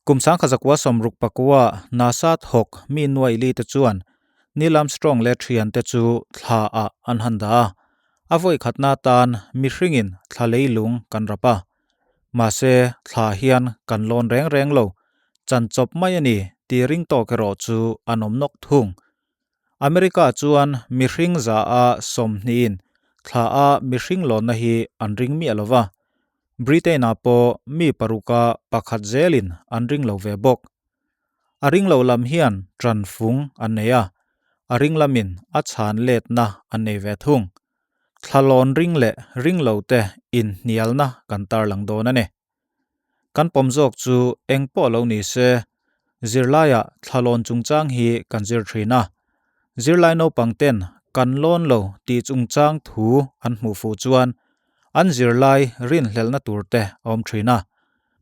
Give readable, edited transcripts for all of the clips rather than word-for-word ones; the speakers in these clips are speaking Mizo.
Kum 1969 NASA thawk mi nuai li te chuan Neil Armstrong leh thiante chu thla ah an han dah a, a vawi khatna atan mihringin thla leilung kan rap a. Mahse, thla hian kan lawn reng reng lo, chan chawp mai a ni tih ring tawk erawh chu an awm nawk thung. America chuan mihring za a 20in thla a mihring lawnna hi an ring miah lo va, Britain-ah pawh mi paruka pakhat zelin an ring lo ve bawk. A ring lo lam hian ṭan fung an nei a, a ring lamin a chhan letna an nei ve thung. Thlalawn ring leh ring lo te inhnialna kan tarlang dawn a ni. Kan pawm zawk chu eng pawh lo ni se, zirlaiah thlalawn chungchang hi kan zir thin a. Zirlai naupang ten kan lawn lo tih chungchang thu an hmuh fuh chuan an zirlai rinhlelhna tur te a awm thin a.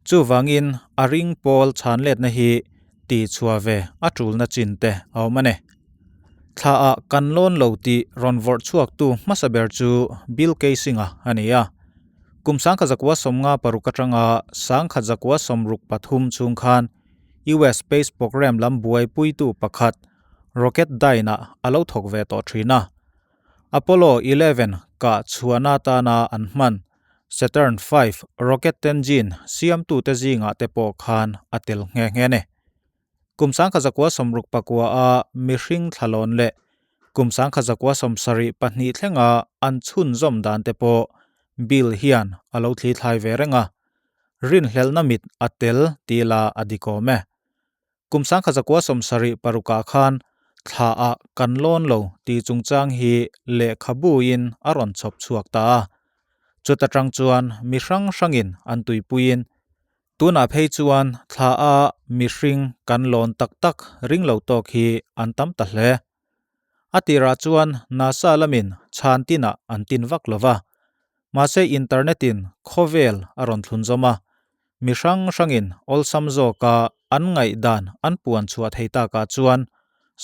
Chuvangin a ring pawl chhanletna hi tihchhuah ve a tulna chin te a awm a ni. Thlaah kan lawn lo tih rawn vawrh chhuaktu hmasa ber chu Bill Casing-a a ni a. Kum 1956 atanga 1963 chhung khan US Space Program lam buaipuitu pakhat Rocketdyne-ah a lo thawk ve tawh thin a. Apollo 11 kah chhuahna atana an hman Saturn V rocket engine siamtute zingah te pawh khan a tel nghe nghe a ni. Kum 1969 a mihring thlalawn leh kum 1972 thlenga an chhunzawm dan te pawh Bill hian a lo thli thlai ve reng a, rinhlelhna mit a tel tih la a dik awm e. Kum 1976 ah khan thla ah kan lawn lo tih chungchang hi lehkhabuin a rawn chhawp chhuak ta a, chuta tang chuan mi hrang hrangin an tuipuiin Tunah phei chuan thla a mihring kan lawn tak tak ring lo tawk hi an tam ta hle. A tirah chuan NASA lamin chhan tinah an tin vak lo va, mahse internet in khawvel a rawn thlun zawm a, mi hrang hrangin awlsam zawka an ngaihdan an puan chhuah thei takah chuan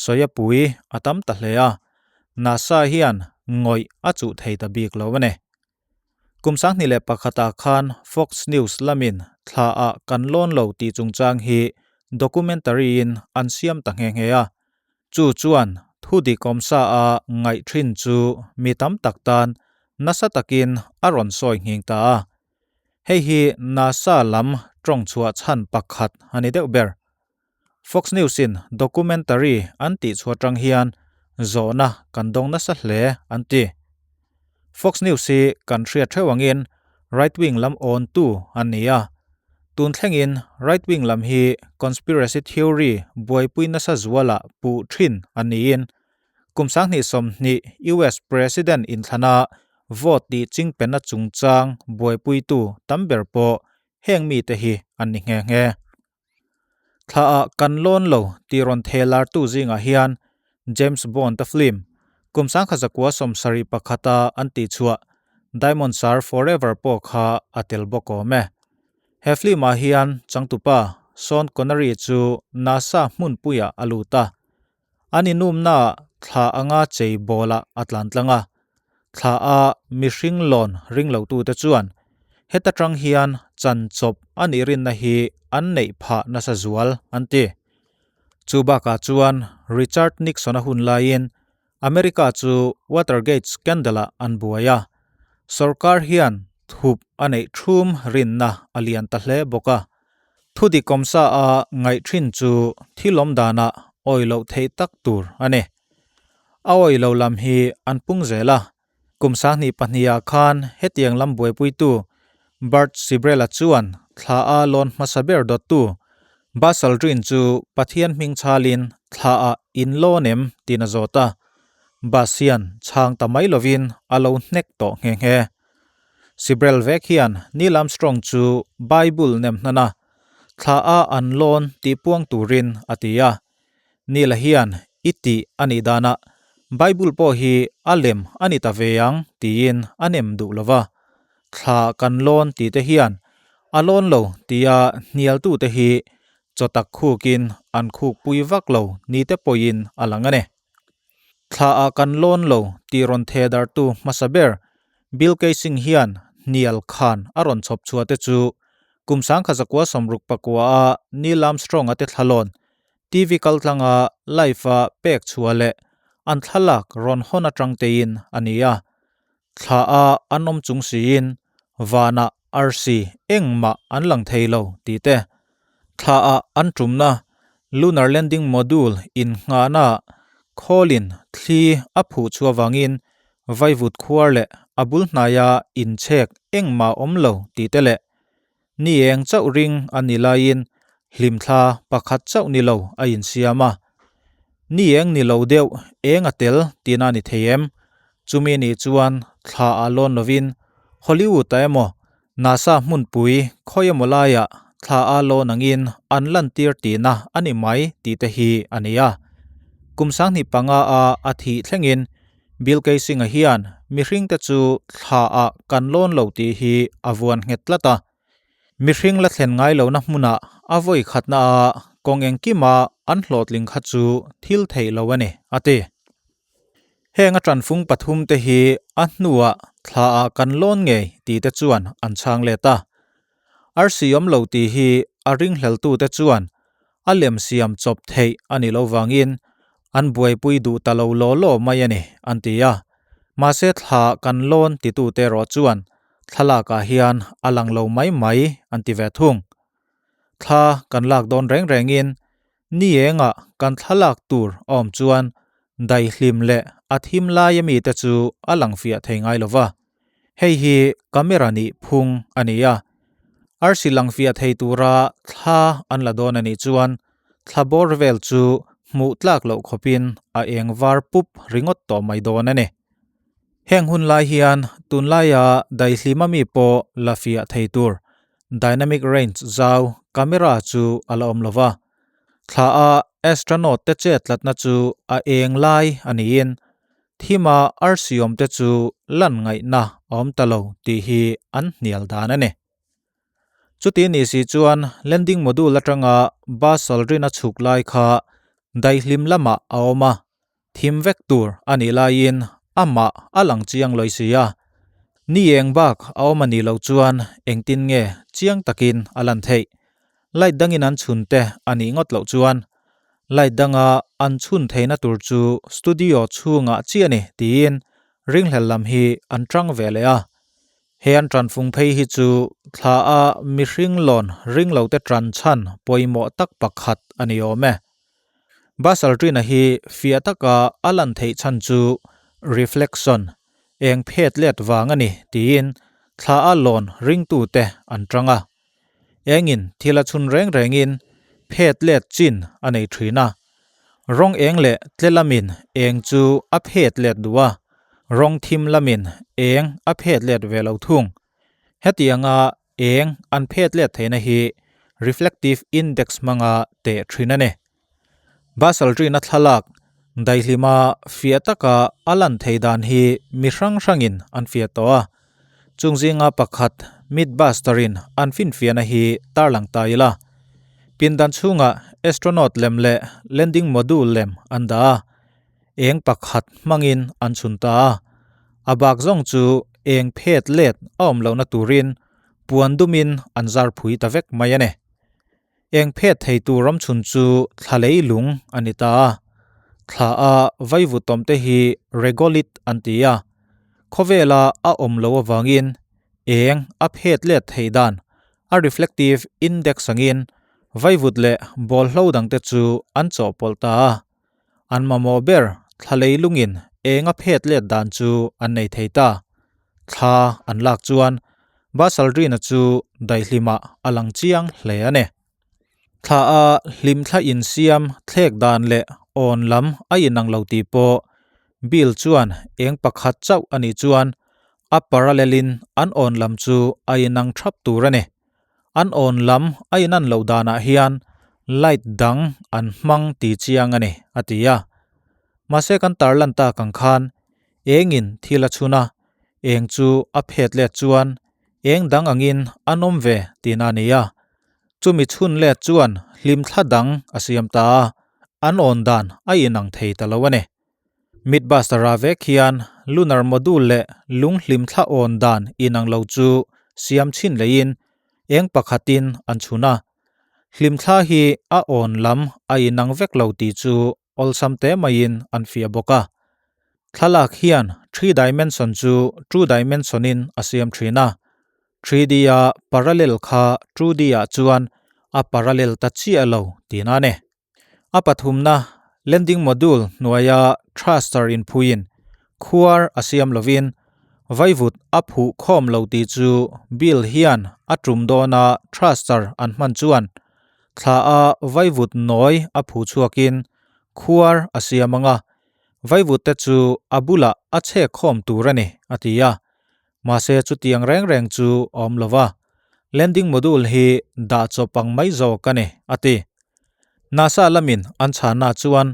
sawi a pui a tam ta hle a, NASA hian ngawih a chuh thei ta bik lo a ni. Kum 2001 ah khan Fox News lamin thla ah kan lawn lo tih chungchang hi documentary in an siam ta nghe nghe a. Chu chuan thu dik awmsa a ngaih thin chu mi tam tak tan nasa takin a rawn sawi nghing ta a. Hei hi NASA lam tawng chhuah chhan pakhat a ni deuh ber. Fox News in documentary an tih chhuah tang hian zawhna kan dawng nasa hle an ti. Fox News hi kan hriat theuh angin right wing lam awntu an ni a. Tun thlengin right wing lam hi conspiracy theory buaipui nasa zuala puh thin an niin kum 2020 US President inthlana vote tih chingpenna chungchang buaipuitu tam ber pawh heng mite hi an ni nghe nghe. Thla ah kan lawn lo tih rawn thelartu zingah hian James Bond-a film kum 1971 a an tihchhuah Diamonds Are Forever pawh kha a tel bawk awm e. He film ah hian changtupa Sean Connery chu NASA hmunpuiah a lut a. An inumnaah thla anga chei bawlah a tlan tlang a, thla a mihring lawn ring lotute chuan heta tang hian chan chawp a nih rinna hi an neih phah nasa zual an ti. Chu bakah chuan Richard Nixon-a hun laiin America chu Watergate scandal-ah an buai a, sorkar hian thup a neih thum rinna a lian ta hle bawk a. Thudik awmsa a ngaih thin chu thil awm danah awi loh theih tak tur a ni. A awi lo lam hi an pung zel a, kum 2002 ah khan hetiang lam buaipuitu Bert Sibrel-a chuan thla a lawn hmasa ber dawttu Buzz Aldrin chu Pathian hming chhalin thla ah in lawn em tiin a zawt a, Buzz hian chhang ta mai lovin a lo hnek tawh nghe nghe. Sibrel vek hian Neil Armstrong chu Bible nem hnan a, thla a an lawn tih puang turin a ti a. Neil-a hian i tih a nih danah Bible pawh hi a lem a ni ta ve ang tiin a nem duh lo va. Thla kan lawn tih te hian a lawn lo tia hnialtute hi chawtak khukin an khukpui vak lo ni te pawhin a lang a ni. Thla ah kan lawn lo tih rawn the dartu hmasa ber Bill Kaysing hian hnial khan a rawn chhawp chhuah te chu Kum 1969 a Neil Armstrong-a te thlalawn TV kaltlanga live-a pek chhuah leh an thlalak rawn hawn atang tein a ni a. Thla a an awm chung siin vanah arsi engmah an lang thei lo tih te, thla ah an tumna Lunar Landing Module innghahna khawlin thli a phuh chhuah vangin vaivut khuar leh a bul hnaia inchhek engmah awm lo tih te leh Ni eng chauh ring a ni laiin hlimthla pakhat chauh ni lo a insiam a. Ni eng ni lo deuh eng a tel tihna a ni thei em? Chumi ni chuan thla ah lawn lovin Hollywood-ah emaw NASA hmunpui khawi emaw laiah thla a lawn angin an lantir tihna a ni mai tih te hi a ni a. Kum 2005 a a thih thlengin Bill Casing-a hian mihringte chu thla ah kan lawn lo tih hi a vuan nghet tlat a. Mihring la thlen ngai lohna hmunah a vawi khatna ah kawng engkima an hlawhtling kha chu thil theih lo a ni, a ti. Heng a tanfung pathum te hi a hnuah thla ah kan lawn ngei tih te chuan an chhang let a. Arsi awm lo tih hi a ringhleltute chuan a lem siam chawp theih a ni lo vangin an buaipui duh ta lo law law mai a ni, an ti a. Mahse thla kan lawn titute erawh chuan thlalakah hian a lang lo mai mai an ti ve thung. Thla kan lak dawn reng rengin ni engah kan thlalak tur a awm chuan daihlim leh a thim laia mite chu a lang fiah thei ngai lo va. Hei hi camera nih phung a ni a, arsi lang fiah thei tura thla an la dawn a nih chuan thla bawr vel chu hmuh tlak loh khawpin a eng var pup ringawt tawh mai dawn a ni. Heng hun lai hian tunlaia daihlima mi pawh la fiah thei tur dynamic range zau camera chu a la awm lo va, thla a astronaut te chet tlatna chu a eng lai a niin Thima arsiawmte chu lan ngaihna a awm ta lo tih hi an hnial dan a ni. Chuti ni si chuan landing module atanga Buzz Aldrin a chhuk lai kha daihlim lamah a awm a, thim vek tur a nih laiin amah a lang chiang lawi si a. Ni eng bak a awm a nih loh chuan engtin nge chiang takin a lan theih? Light dangin an chhun te a nih ngawt loh chuan light danga an chhun theihna tur chu studio chhungah chiah a ni tiin ringhlel lam hi an tang ve leh a. He an tanfung phei hi chu thla a mihring lawn ring lo te tan chhan pawimawh tak pakhat a ni awm e. Buzz Aldrin-a hi fiah taka a lan theih chhan chu reflection, eng phet let vang a ni tiin thla a lawn ringtute an tang a. Engin thil a chhun reng rengin phet let chin a nei thin a. Rawng eng leh tle lamin eng chu a phet let duh a, rawng thim lamin eng a phet let ve lo thung. Hetianga eng an phet let theihna hi reflective index hmanga teh thin a ni. Bus Aldrin-a thlalak daihlima fiah taka a lan thei dan hi mi hrang hrangin an fiah tawh a, chung zinga pakhat Mythbuster-in an finfiahna hi tarlang ta ila. Pindan chhungah astronaut lem leh landing module lem an dah a, eng pakhat hmangin an chhun ta a, a bak zawng chu eng phet let a awm lohna turin puan dumin an zar phui ta vek mai a ni. Eng phet thei tur ram chhun chu thla lei lung a ni ta a, thla a vaivutawm te hi regolith an ti a, khawvela a awm loh avangin eng a phet let theih dan a reflective index angin vaivut leh bawlhlo dangte chu an chawhpawlh ta a, an mamawh ber thla lei lungin eng a phet let dan chu an nei thei ta. Thla an lak chuan Bus Aldrin-a chu daihlimah a lang chiang hle a ni. Thla a hlimthla insiam thlek dan leh awn lam a inang lo tih pawh Bill chuan eng pakhat chauh a nih chuan a parallel-in an awn lam chu a inang thap tur a ni. An awn lam a inan loh danah hian light dang an hmang ti chiang a ni, a ti a. Mahse kan tarlan tak ang khan engin thil a chhun a, eng chu a phet let chuan eng dang angin an awm ve tihna a ni a. Chumi chhun let chuan hlimthla dang a siam ta a, an awn dan a inang thei ta lo a ni. Mythbuster-a vek hian lunar module leh lung hlimthla awn dan inang lo chu siam chhin leiin. eng pakhatin an chhun a. Hlimthla hi a awn lam a inang vek lo tih chu awlsam te maiin an fiah bawk a. Thlalak hian three dimension chu two dimension in a siam thin a. 3D a parallel kha 2D ah chuan a parallel ta chiah lo tihna a ni. A pathumna landing module hnuaia thruster inphuiin khuar a siam lovin vaivut a phuh khawm lo tih chu Bill hian a tum dawna thruster an hman chuan thla a vaivut nawi a phuh chhuakin khuar a siam ang a, vaivut te chu a bulah a chhek khawm tur a ni, a ti a. Mahse chutiang reng reng chu a awm lo va, landing module hi dah chawp ang mai zawk a ni, a ti. NASA lamin an chhanna chuan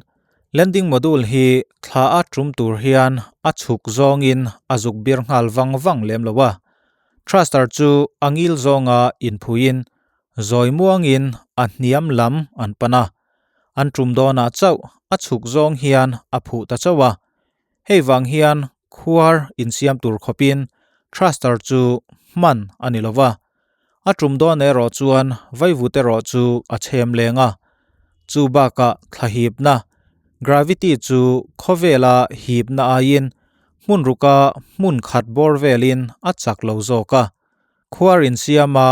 landing module hi thla a tum tur hian a chhuk zawngin a zuk bir nghal vang vang lem lo a. Thruster chu a ngil zawnga inphuiin zawi muangin a hniam lam an pan a. An tum dawnah chauh a chhuk zawng hian a phuh ta chauh a. Hei vang hian khuar insiam tur khawpin thruster chu hman a ni lova, a tum dawn erawh chuan vaivut erawh chu a chhem leng a. Chu bakah thla hipna, gravity, chu khawvela hipna aiin hmun ruka hmun khat bawr velin a chak lo zawk a. Khuar insiama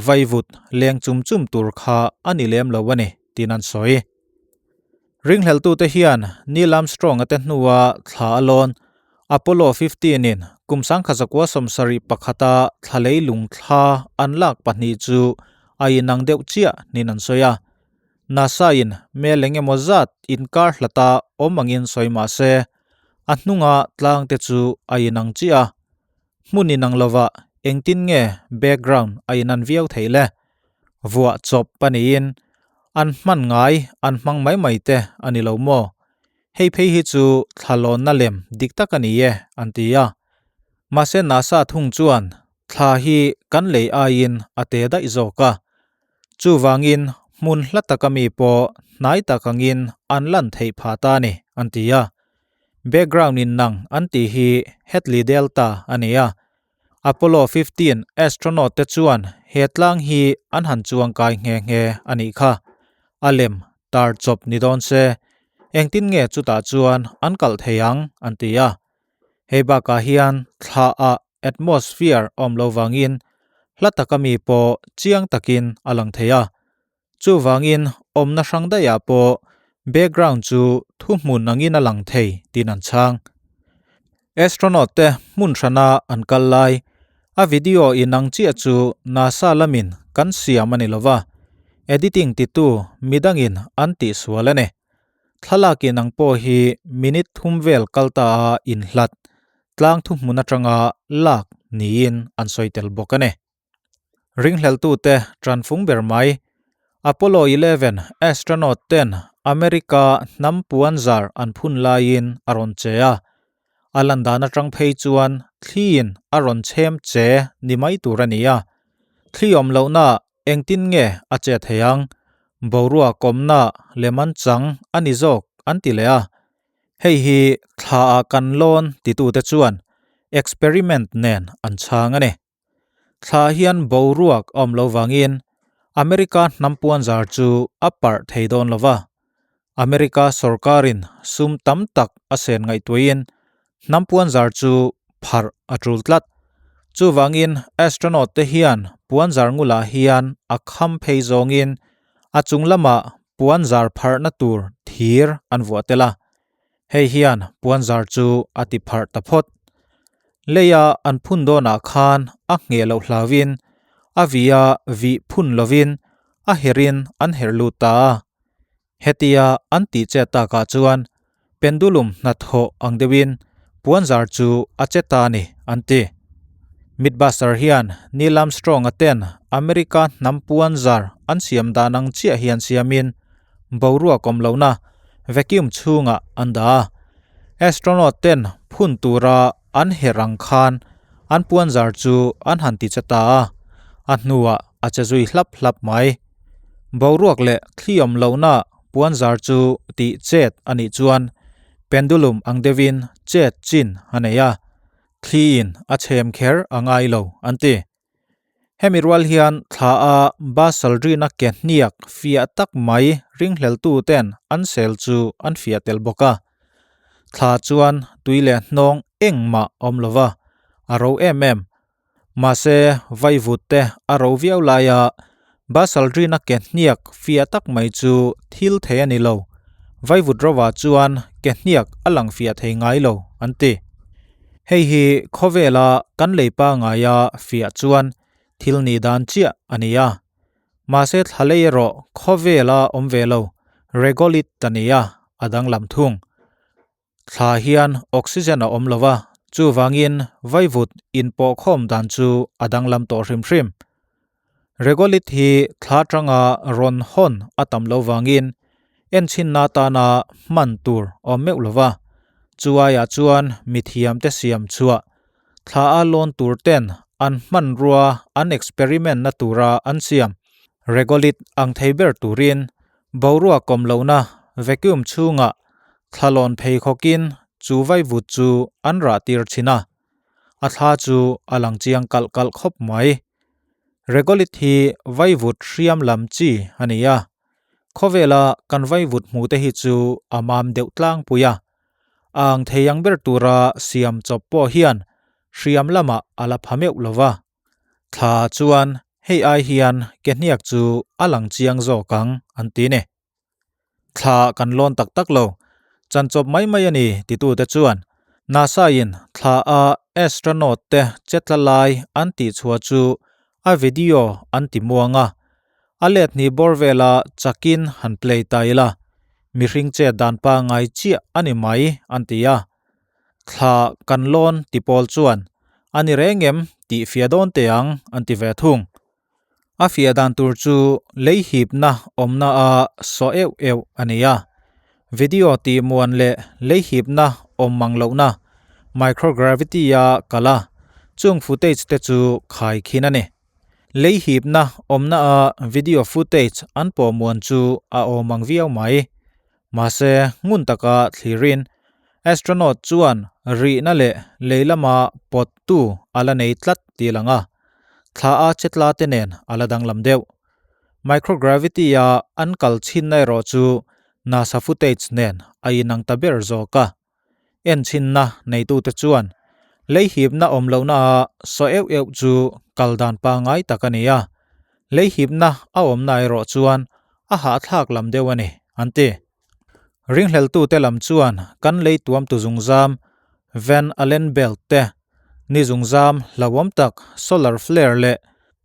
vaivut leng chum chum tur kha a ni lem lo a ni, tiin an sawi. Ringhleltute hian Neil Armstrong-a te hnua thla a lawn Apollo 15 in kum 1971-a thla leilung thla an lak pahnih chu a inang deuh chiah niin an sawi a. NASA-in mel eng emaw zat inkar hlata awm angin sawi mah se, a hnunga tlangte chu a inang chiah a. Hmun inang lovah engtin nge background a inan viau theih le? Vuah chawp a niin an hman ngai an hmang mai mai te a ni lo maw? Hei phei hi chu thlalawnna lem dik tak a ni e an ti a. Mahse NASA thung chuan thla hi kan lei aiin a te daih zawk a. Chuvangin hmun hla taka mi pawh hnai tak angin an lan theih phah ta a ni an ti a. Background in nang an tih hi Hadley Delta a ni a. Apollo 15 astronaut te chuan he tlang hi an han chuang kai nghe nghe a nih kha. A lem tar chawp ni dawn se, engtin nge chutah chuan an kalh thei ang an ti a. Hei bakah hian thla ah atmosphere awm lo vangin hla taka mi pawh chiang takin a lang thei a. Chuvangin awmna hrang daihah pawh background chu thuhmun angin a lang thei tiin an chhang. Astronaut te hmun hrana an kal lai a video inang chiah chu NASA lamin kan siam a ni lova, editing titu midangin an tihsual a ni. Thlalak inang pawh hi minute thum vel kal ta a inhlat tlang thuhmun atanga lak niin an sawi tel bawk a ni. Ringhleltute tan fung ber mai. Apollo 11 astronaut ten America hnam puan zar an phun laiin a rawn che a. A lan dan atang phei chuan thliin a rawn chhem che ni mai tur a ni a. Thli awm lohna engtin nge a che thei ang? Boruak awmna lem an chang a ni zawk an ti leh a. Hei hi thla ah kan lawn titute chuan experiment nen an chhang a ni. Thla hian boruak a awm lo vangin America hnam puanzar chu a parh thei dawn lo va. America sorkarin sum tam tak a sen ngaihtuahin hnam puanzar chu pharh a tul tlat. Chuvangin astronaut te hian puanzar ngulah hian a kham phei zawngin a chung lamah puanzar pharhna tur thir an vuah tel a. Hei hian puanzar chu a ti pharh ta phawt. Leia an phun dawnah khan a ngheh loh hlauhin a via vih phun lovin a herin an herh lut ta a. Hetia an tih chet takah chuan pendulum hnathawh ang deuhin puanzar chu a che ta a ni an ti. Mythbuster hian Neil Armstrong-a ten America hnam puanzar an siam dan ang chiah hian siamin boruak awm lohna vacuum chhungah an dah a. Astronaut ten phun tura an herh ang khan an puanzar chu an han ti che ta a, a hnuah a che zui hlap hlap mai. Boruak leh thli awm lohna puanzar chu tih chet a nih chuan pendulum ang deuhin chet chin a nei a, thliin a chhem kher a ngai lo an ti. Hemi rual hian thla a Buzz Aldrin-a ke hniak fiah tak mai ringhleltuten an sel chu an fiah tel bawk a. Thla chuan tui leh hnawng engmah awm lova, a ro em em. Mahse, vaivut te a ro viau laia Buzz Aldrin-a ke hniak fiah tak mai chu thil thei a ni lo. Vaivut rovah chuan ke hniak a lang fiah thei ngai lo, an ti. Hei hi khawvela kan lei pangaia fiah chuan thil nih dan chiah a ni a. Mahse thla lei erawh khawvela awm ve lo, regolith a ni a, a danglam thung. Thla hian oxygen a awm lo va, chuvangin vaivut inpawhkhawm dan chu a danglam tawh hrim hrim. Regolith hi thla tanga rawn hawn a tam lo vangin enchhinna atana hman tur awm meuh lo va, chu aiah chuan mithiamte siam chhuah thla a lawn tur ten an hmanrua an experiment na tura an siam regolith ang thei ber turin boruak kawm lohna vacuum chhungah thla lawn pheikhawkin chu vaivut chu an rah tir thin a. A thla chu a lang chiang kalh kalh khawp mai. Regolith hi vaivut hriam lam chi a ni a, khawvela kan vaivut hmuh te hi chu a mam deuh tlangpui a. A ang thei ang ber tura siam chawp pawh hian hriam lamah a la pha meuh lo va. Thla chuan hei ai hian ke hniak chu a lang chiang zawk ang an ti ni. Thla kan lawn tak tak lo, chanchawp mai mai a ni titute chuan NASA-in thla a astronaut te chetla lai an tihchhuah chu a video an ti muang a, a let hnih bawr vela chakin han play ta ila, mihring chet dan pangngai chiah a ni mai an ti a. Thla kan lawn ti pawl chuan a ni reng em tih fiah dawn teh ang an ti ve thung. A fiah dan tur chu lei hipna awmna a saw euh euh a ni a. Video tih muan leh lei hipna awm mang lohna microgravity a kal a, chung footage te chu khai khin a ni. Lei hipna awmna a video footage an pawh muan chu a awm ang viau mai. Mahse, ngun taka thlirin astronaut chuan rihna leh lei lama pawttu a la nei tlat tih a lang a, thla a chetla te nen a la danglam deuh. Microgravity-a an kal chhinna erawh chu NASA footage nen a inang ta ber zawk a. Enchhinna neitute chuan lei hipna awm lohna a saw euh euh chu kal dan pangngai tak a ni a, lei hipna a awmna erawh chuan a hahthlak lam deuh a ni, an ti. Ringhleltute lam chuan kan lei tuamtu zungzam Van Allen Belt te, ni zungzam hlauhawm tak solar flare leh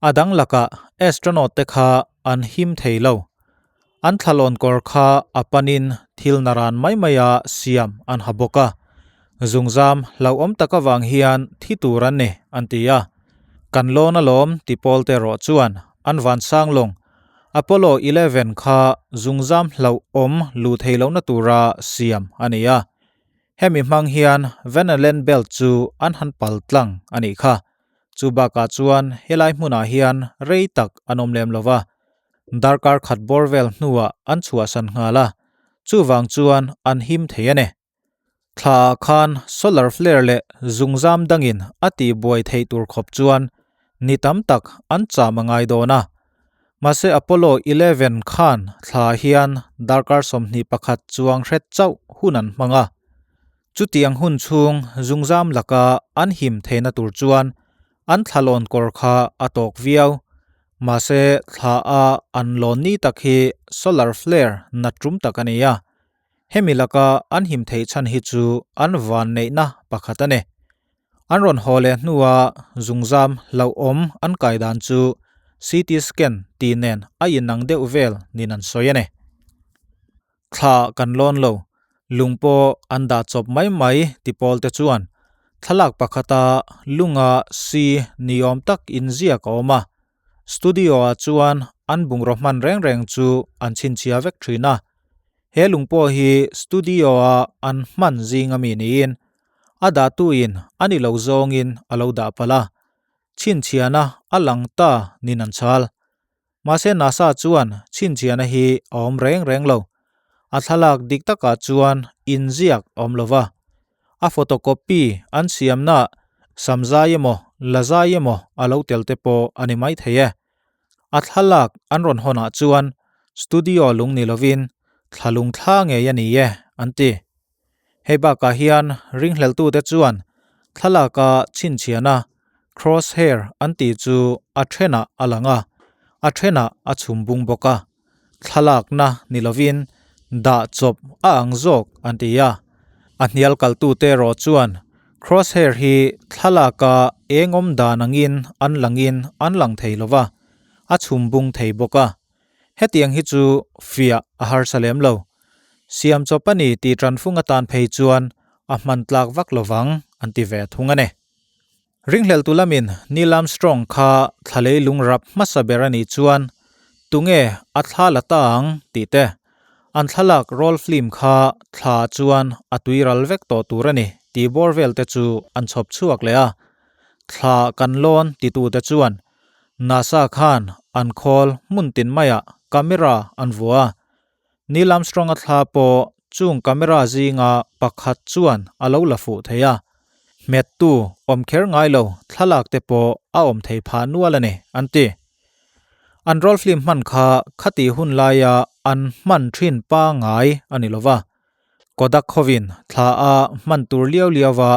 a dang lakah astronaut te kha an him thei lo. An thlalawn kawr kha a panin thil naran mai maia siam an ha bawk a, zungzam hlauhawm tak avang hian thi tur an ni an ti a. Kan lawn alawm ti pawl te erawh chuan an vansang lawng Apollo 11 kha zungzam hlauhawm luh thei lohna tura siam a ni a. Hemi hmang hian Van Allen Belt chu an han pal tlang a nih kha. Chu bakah chuan helai hmunah hian rei tak an awm lem lova, darkar khat bawr vel hnuah an chhuahsan nghal a, chuvang chuan an him thei a ni. Thlaah khan solar flare leh zungzam dangin a tihbuai theih tur khawp chuan ni tam tak an cham a ngai dawn a. Mahse Apollo 11 khan thlaah hian darkar 21 chuang hret chauh hun an hmang a. Chutiang hun chhung zungzam laka an him theihna tur chuan an thla lawn kawr kha a tawk viau. Mahse thla a an lawn ni tak hi solar flare nat tum tak a ni a. Hemi laka an him theih chhan hi chu an vanneihna pakhat a ni. An rawn haw leh hnua zungzam hlauhawm an kai dan chu CT scan tih nen a inang deuh vel niin an sawi a ni. Thla kan lawn lo, lung pawh an dah chawp mai mai ti pawl te chuan thlalak pakhata lunga si ni awm tak inziak a awm a. Studio ah chuan an bungraw hman reng reng chu an chhinchhia vek thin a. He lung pawh hi studio a an hman zing ami niin a dahtu in a ni lo zawngin a lo dah palh a, chhinchhiahna a lang ta nin an chhal. Mahse NASA chuan chhinchhiahna hi a awm reng reng lo. A thlalak dik takah chuan inziak a awm lova. A photocopy an siamnaah samzai emaw la zai emaw a lo tel te pawh a ni maithei e. A thlalak an rawn hawnah chuan studio lung ni lovin thla lung thla ngei a ni e an ti. Hei bakah hian ringhleltute chuan thlalaka chhinchhiahna crosshair an tih chu a thenah a lang a, a thenah a chhum bung bawk a. Thlalakna ni lovin dah chawp a ang zawk an ti a. A hnial kaltute erawh chuan crosshair hi thlalaka eng awm dan angin an langin an lang thei lova, a chhum bung thei bawk a. Hetiang hi chu fiah a harsa lem lo. Siam chawp a ni tih tanfung atan phei chuan a hman tlak vak lovang an ti ve thung a ni. Ringhleltu lamin Neil Armstrong kha thla leilung rap hmasa ber a nih chuan tunge a thla la ta ang tih te, an thlalak roll film kha thla chuan a tuiral vek tawh tur a ni tih bawr vel te chu an chhawp chhuak leh a. Thla kan lawn titute chuan NASA khan an khawl hmun tin maiah camera an vuah a, Neil Armstrong-a thla pawh chung camera zinga pakhat chuan a lo la fuh thei a, hmettu awm kher ngai lo thlalak te pawh a awm thei phah nual a ni, an ti. An roll film hman kha khatih hun laia an hman thin pangngai a ni lo va, Kodak khawin thla a hman tur liau liauva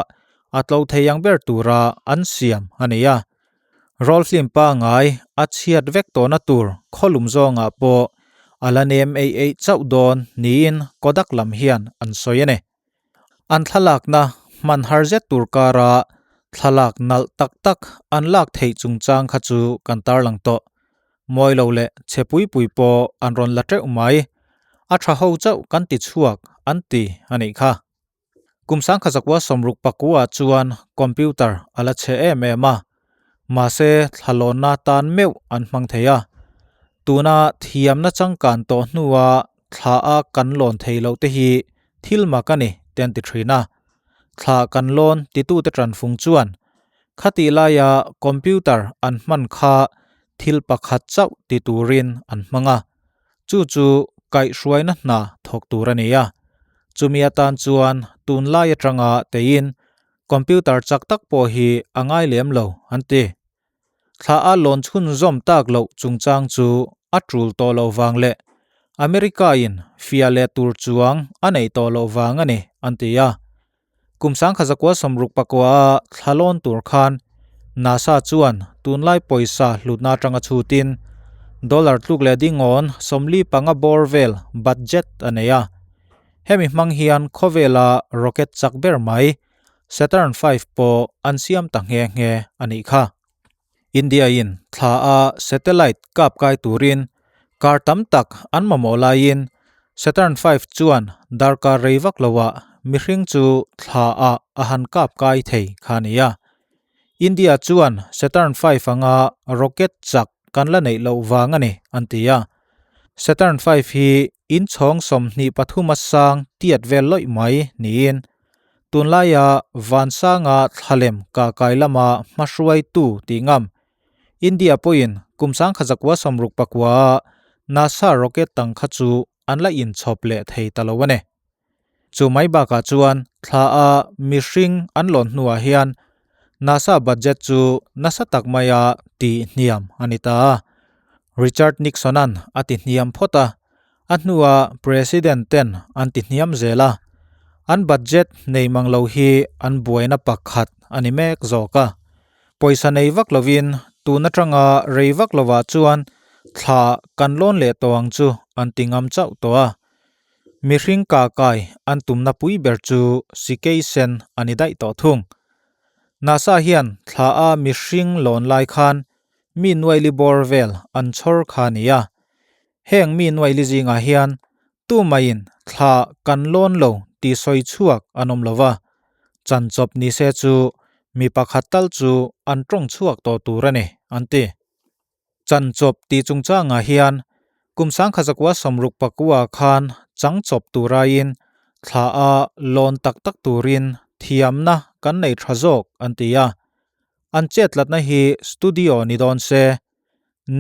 a tlo thei ang ber tura an siam a ni a. Roll film pangngai a chhiat vek tawhna tur khawlum zawngah pawh a la nem eih eih chauh dawn niin Kodak lam hian an sawi a ni. An thlalakna hman har zet tur kara thlalak nalh tak tak an lak theih chungchang kha chu kan tarlang tawh. Mawi lo leh chhe pui pui pawh an rawn la teuh mai. A tha ho chauh kan ti chhuak an ti a nih kha. Kum sangkhazakua sawmruk pakua chuan computer a la chhe em em a, mahse thlalawnna tan meuh an hmang thei a. Tuna thiamna changkan tawh hnua thla a kan lawn thei loh te hi thil mak a ni te an ti thin a. Thla kan lawn titute tanfung chuan khatih laia computer an hman kha thil pakhat chauh ti turin an hmang a, chu chu kaihhruaina hna thawk tur a ni a. Chumi atan chuan tunlai atanga teiin computer chak tak pawh hi a ngai lem lo an ti. Thla a lawn chhunzawm tak loh chungchang chu a tul tawh loh vang leh America-in fia leh tur chuang a neih tawh loh vang a ni an ti a. Kum sangkhazakua sawmruk pakua a thla lawn tur khan NASA chuan tunlai pawisa hlutna atanga chhutin dollar tluk leh dingawn 45 bawr vel budget a nei a. Hemi hmang hian khawvela rocket chak ber mai Saturn V pawh an siam ta nghe nghe a nih kha. India-in thla a satellite kap kai turin kar tam tak an mamawh laiin Saturn V chuan darkar rei vak loah mihring chu thla ah a han kap kai thei kha a ni a. India chuan Saturn V anga rocket chak kan la neih loh vang a ni an ti a. Saturn V hi inchhawng 23 a sang tiat vel lawih mai niin Tunlaia Vansanga thlalem kahkai lama hmahruaitu tih ngam India pawhin kum sangkhazakua 64 a NASA rocket tang kha chu an la inchhawp leh thei ta lo a ni. Chu mai bakah chuan thla a mihring an lawn hnuah hian NASA budget chu nasa tak maia tih hniam a ni ta a. Richard Nixon-a'n a ti hniam phawt a, A hnua President ten an ti hniam zel a, an budget nei mang lo hi an buaina pakhat a ni mek zawk a. Pawisa nei vak lovin tun atanga rei vak lovah chuan thla kan lawn leh tawh ang chu an ti ngam chauh tawh a. Mihring kakai an tumna pui ber chu sikei sen a ni daih tawh thung. NASA hian thla a mihring lawn lai khan mi nuaili bawr vel an chhawr kha a ni a. Heng mi nuaili zingah hian tumaiin thla kan lawn lo tih sawi chhuak an awm lo va, chanchawp ni se chu mi pakhat tal chu an tawng chhuak tawh tur a ni, an ti. Chanchawp tih chungchangah hian kum sangkhazakua 64 khan changchawp tur aiin thla a lawn tak tak turin thiamna kan nei tha zawk an ti a. An chettlatna hi studio ni dawn se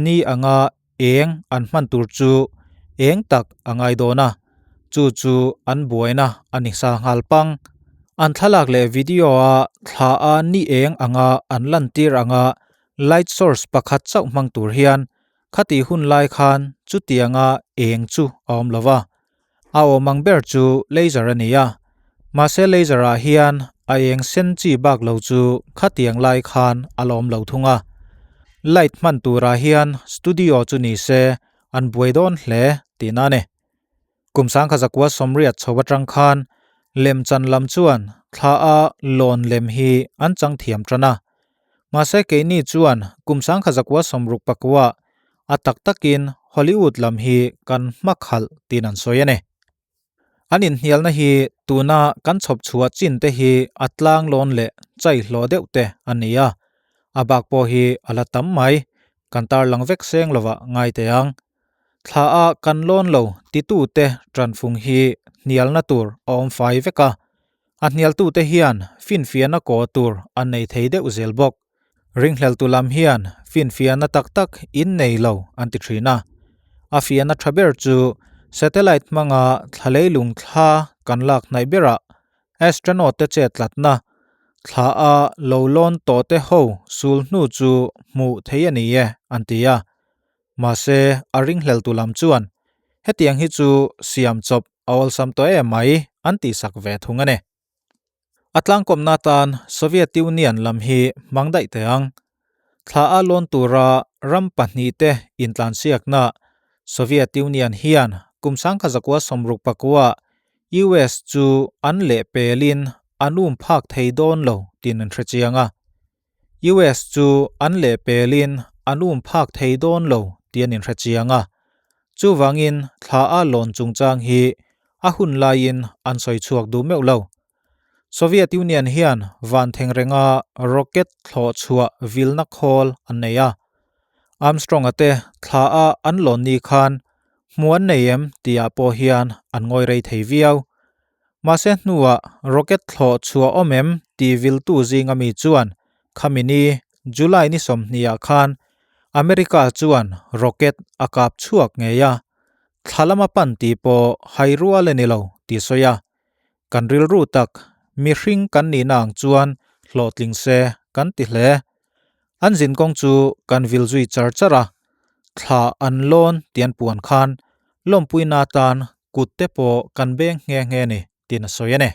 Ni anga eng an hman tur chu eng tak a ngai dawn a, chu chu an buaina a ni sa nghal pang. An thlalak leh video-a thla a ni eng anga an lantir anga light source pakhat chauh hmang tur hian khatih hun lai khan chutianga eng chu a awm lo va. A awm ang ber chu laser a ni a, mahse laser ah hian a eng sen chi bak lo chu khatiang lai khan a la awm lo thung a. Light hman turah hian studio chu ni se an buai dawn hle tihna a ni. Kum sangkha zakua sawmriat chho atang khan lemchan lam chuan thla a lawn lem hi an chang thiam tan a. Mahse keini chuan kum sangkha zakua sawmruk pakua a tak takin Hollywood lam hi kan hma khalh tiin an sawi a ni. An inhnialna hi tuna kan chhawp chhuah chin te hi a tlang lawn leh chai hlawh deuh te a ni a, a bak pawh hi a la tam mai, kan tarlang vek seng lovah ngai teh ang. Thla a kan lawn lo titute tanfung hi hnialna tur a awm fai vek a, a hnialtute hian finfiahna kaw tur an nei thei deuh zel bawk. Ringhleltu lam hian finfiahna tak tak in nei lo an ti thin a, a fiahna tha ber chu satellite hmanga thla leilung thla kan lak hnaih berah astronaut te chet tlatna thla a lo lawn tawh te ho sul hnu chu hmuh theih a ni e an ti a. Mahse, a ringhleltu lam chuan, Hetiang hi chu siam chawp a awlsam tawh em mai, an tihsak ve thung a ni. A tlangkawmna atan Soviet Union lam hi hmang daih teh ang. Thla a lawn tura ram pahnihte intlansiakna Soviet Union hian kum sangkha zakua sawmruk pakua US chu an lehpelin an um phak thei dawn lo tiin an hrechiang a. US chu an lehpelin an um phak thei dawn lo tih an inhre chiang a, chuvangin thla a lawn chungchang hi a hun laiin an sawi chhuak duh meuh lo. Soviet Union hian van theng renga rocket thlawh chhuah vilna khawl an nei a, Armstrong-a te thla a an lawn ni khan hmu an nei em tihah pawh hian an ngawi rei thei viau. Mahse hnuah rocket thlawh chhuah awm em tih viltu zinga mi chuan khami ni July ni sawmhnih ah khan America chuan rocket a kap chhuak ngei a, thla lama pan tih pawh hai rual a ni lo tih sawi a. Kan rilru tak mihring kan nihna ang chuan hlawhtling se kan ti hle. An zinkawng chu kan vil zui char char a, thla an lawn tih an puan khan lawmpuina atan kut te pawh kan beng nghe nghe ni tiin a sawi a ni.